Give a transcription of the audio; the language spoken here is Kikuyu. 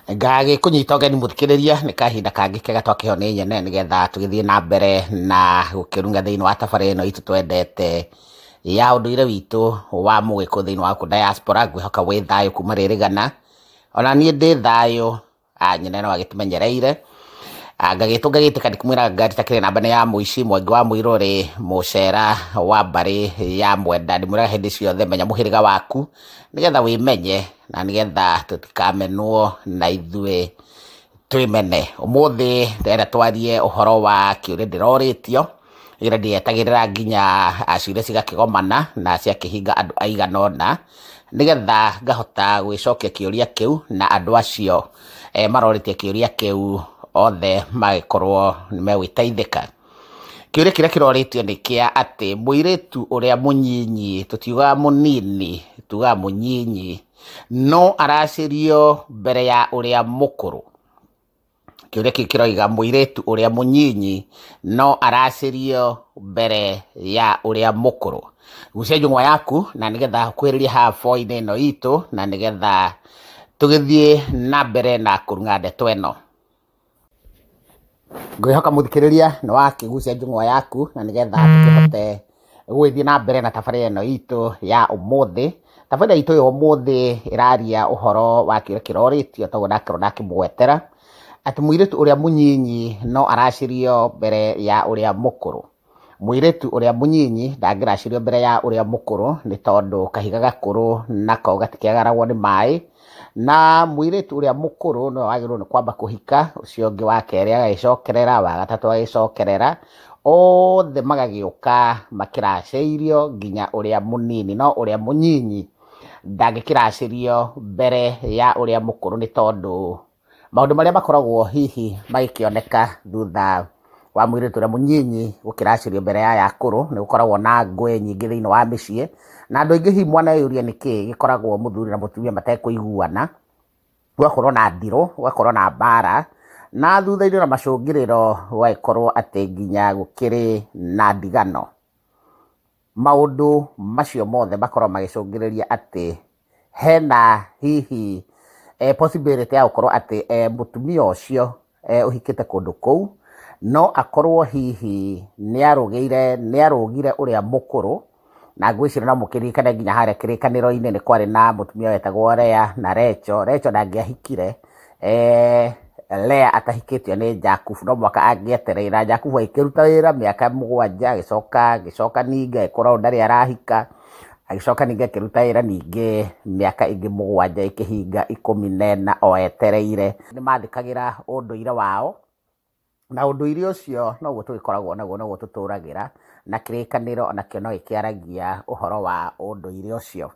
Ngagĩkũnyita ũgeni mũthikĩrĩria nĩ kahinda kangĩ kega twakĩheo nĩ nyene nĩgetha tũgĩthiĩ na mbere na gũkĩrunga thĩinĩ wa tabarĩra ĩno itũ twendete ya ũndũire witũ wa mũgĩkũ thĩinĩ wa gũkũ diaspora. Ngwĩhoka wĩ thayũ kuma rĩrĩgana, ona niĩ ndĩ thayũ. Nyene no agĩtũmenyereire. Ngagĩtũnga gĩtĩka ndĩkũmwĩra ngari takĩrĩ namba nĩ ya mũici mwangi wa mũirũrĩ mũcera wa mbarĩ ya mwenda. Ndĩmwĩraga hĩndĩ ciothe menya mũhĩrĩga waku nĩgetha wĩmenye na nĩgetha tũtikamenwo na ithuĩ twĩmene. Ũmũthĩ ndĩrenda twarie ũhoro wa kĩũria ndĩrorĩtio ĩrĩa ndĩetagĩrĩra nginya ciũria cigakĩgomana na ciakĩhinga andũ aigana ũna nĩgetha ngahota gwĩcokia kĩũria kĩu na andũ acio marorĩtie kĩũria kĩu othe magĩkorwo nĩ megwĩteithĩka. Kĩũria kĩrĩa kĩrorĩtio nĩ kĩa atĩ mũirĩtu ũrĩa mũnyinyi, tũtiugaga mũnini, tugaga mũnyinyi, no aracĩrio mbere ya ũrĩa mũkũrũ. Kĩũria kĩu kĩroiga mũirĩtu ũrĩa mũnyinyi no aracĩrio mbere ya ũrĩa mũkũrũ. Gucia njũng'wa yaku na nĩgetha ũkuhĩrĩrie haha boi-inĩ ĩno itũ na nĩgetha tũgĩthiĩ na mbere na kũrung'a ndeto ĩno. Ngwĩhoka mũthikĩrĩria nĩ wakĩgucia njũng'wa yaku na nĩgetha tũkĩhote gũgĩthiĩ na mbere na tabarĩra ĩno itũ ya ũmũthĩ. Tabarĩra itũ ya ũmũthĩ ĩraria ũhoro wa kĩũria kĩrorĩtio toguo ndakorwo ndakĩmũgwetera atĩ mũirĩtu ũrĩa mũnyinyi no aracĩrio mbere ya ũrĩa mũkũrũ. Mũirĩtu ũrĩa mũnyinyi ndangĩracĩrio mbere ya ũrĩa mũkũrũ nĩ tondũ kahiga gakũrũ nako gatikĩagaragwo nĩ maĩ, na mũirĩtu ũrĩa mũkũrũ nĩwe wagĩrĩirwo nĩ kwamba kũhika, ũcio ũngĩ wa kerĩ agagĩcokerera, wa gatatũ agagĩcokerera, othe magagĩũka makĩracĩirio nginya ũrĩa mũnini. No ũrĩa mũnyinyi ndangĩkĩracĩrio mbere ya ũrĩa mũkũrũ nĩ tondũ maũndũ marĩa makoragwo hihi magĩkĩoneka thutha wa mũirĩtu ũrĩa mũnyinyi gũkĩracĩrio mbere ya aya akũrũ nĩ gũkoragwo na ngũĩ nyingĩ thĩinĩ wa mĩciĩ, na andũ aingĩ hihi mwaneyũria nĩkĩ gĩkoragwo mũthuri na mũtumia matekũiguana, gũgakorwo na ndirũ, gũgakorwo na mbara, na thutha-inĩ na macũngĩrĩro gũgagĩkorwo atĩ nginya gũkĩrĩ na ndigano. Maũndũ macio mothe makoragwo magĩcũngĩrĩria atĩ hena hihi possibility ya gũkorwo atĩ mũtumia ũcio ũhikĩte kũndũ kũu no akorwo hihi nĩ arũgire ũrĩa mũkũrũ. Na ngwĩciria no mũkĩririkane nginya harĩa kĩrĩkanĩro-inĩ nĩ kwarĩ na mũtumia wetagwo Lea na Recho. Recho ndangĩahikire Lea atahikĩtio nĩ Jakubu, no mwaka angĩetereire. Na Jakubu agĩkĩruta wĩra mĩaka 7, agĩcoka ningĩ agĩkorwo ndarĩ arahika, agĩcoka ningĩ akĩruta wĩra ningĩ mĩaka ĩngĩ 7, ĩkĩhinga 14 o etereire. Nĩ mathĩkagĩra ũndũire wao, na ũndũire ũcio noguo tũgĩkoragwo naguo, noguo tũtũragĩra, na kĩrĩkanĩro onakĩo no gĩkĩaragia ũhoro wa ũndũire ũcio.